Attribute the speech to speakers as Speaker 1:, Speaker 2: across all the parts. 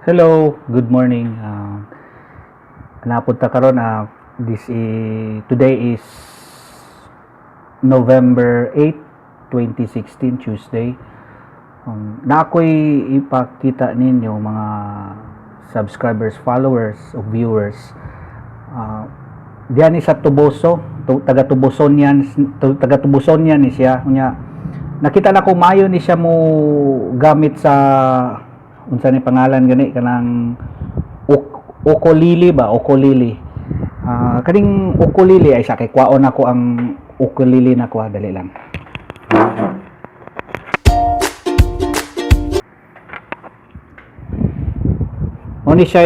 Speaker 1: Hello, good morning. Napunta karon, this is today is November 8, 2016, Tuesday. Na ako'y ipakita ninyo, mga subscribers, followers o viewers. Diyan ni sa Toboso, taga Tobosonian, taga Tobosonian ni siya. Unya nakita na ko maayo ni siya mo gamit sa, unsa ni pangalan gani, kanang ukulele ba, ukulele. Kaning ukulele ay sa kay kwaon ako ang ukulele na ko, dali lang. Mo ni siya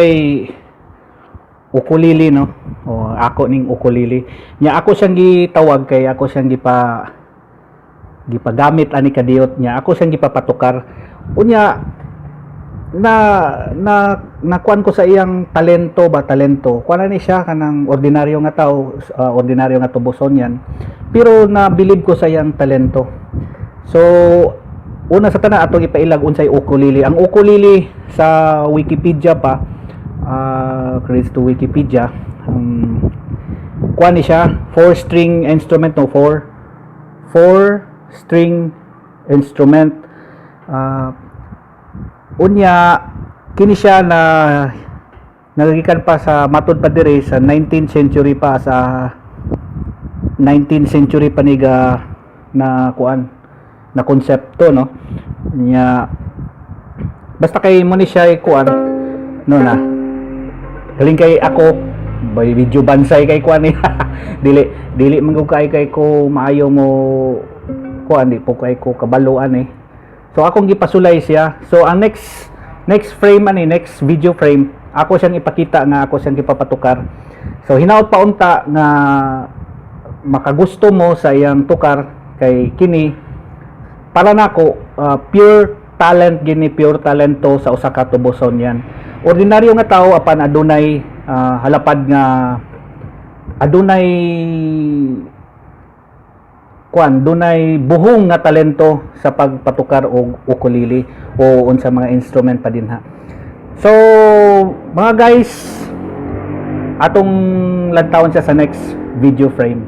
Speaker 1: ukulele, no? O ako ning ukulele. Nya ako siyang gitawag kay ako siyang gipagamit ani kadiyot niya. Ako siyang gipapatukar. Unya na na nakuan ko sa iyang talento ba, talento. Kuan na ni siya kanang ordinaryo nga tao, ordinaryo nga Tobosonian. Pero na-believe ko sa iyang talento. So una sa tanan, atong ipailag unsay ukulele. Ang ukulele sa Wikipedia pa, credits to Wikipedia, kuan ni siya, four string instrument, no? Four string instrument. Unya kini siya na nagagikan pa sa, matud pa diri, sa 19th century pa, sa 19th century pa niga na kuan na konsepto, no? Nya basta kay mo ni siya kuan, no, na galing kay ako by video bansay kay kuan ni dili dili man gud kay ko maayo mo kuan, di po kay ko kabaloan eh. So akong gipasulay siya. So ang next next frame ani, next video frame, ako siyang ipakita nga ako siyang gipapatukar. So hinaot pa unta nga makagusto mo sa iyang tukar kay kini para nako, pure talent gini, pure talento sa usa ka Tobosonian. Ordinaryo nga tao apan adunay halapad nga adunay kuan, dunay buhong nga talento sa pagpatukar og ukulele o unsa mga instrument pa dinha. So mga guys, atong lantawon siya sa next video frame.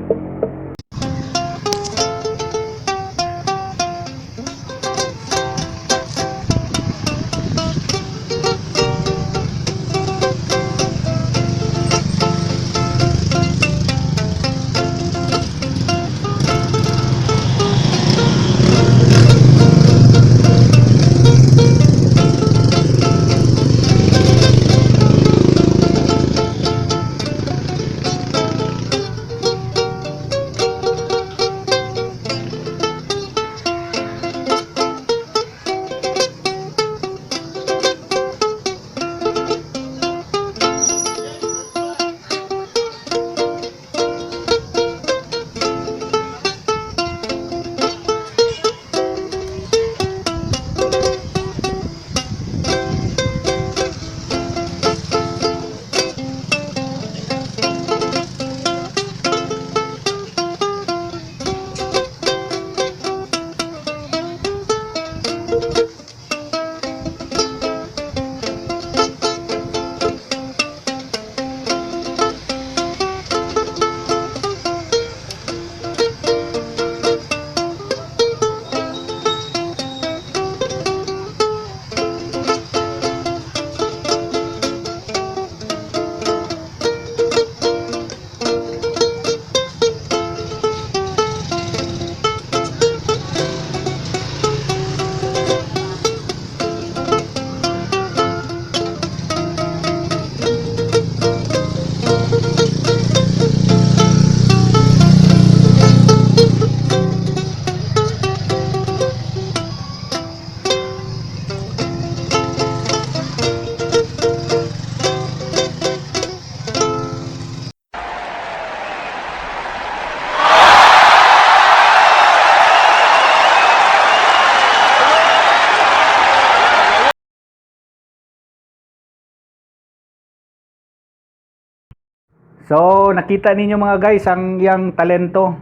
Speaker 1: So nakita ninyo, mga guys, ang iyang talento.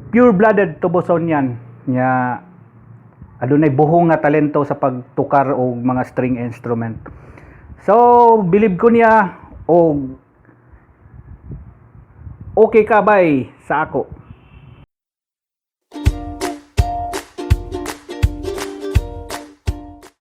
Speaker 1: Pure blooded Tobosonian nya. Adunay buhong nga talento sa pagtukar og mga string instrument. So, bilib ko niya og okay ka bay sa ako.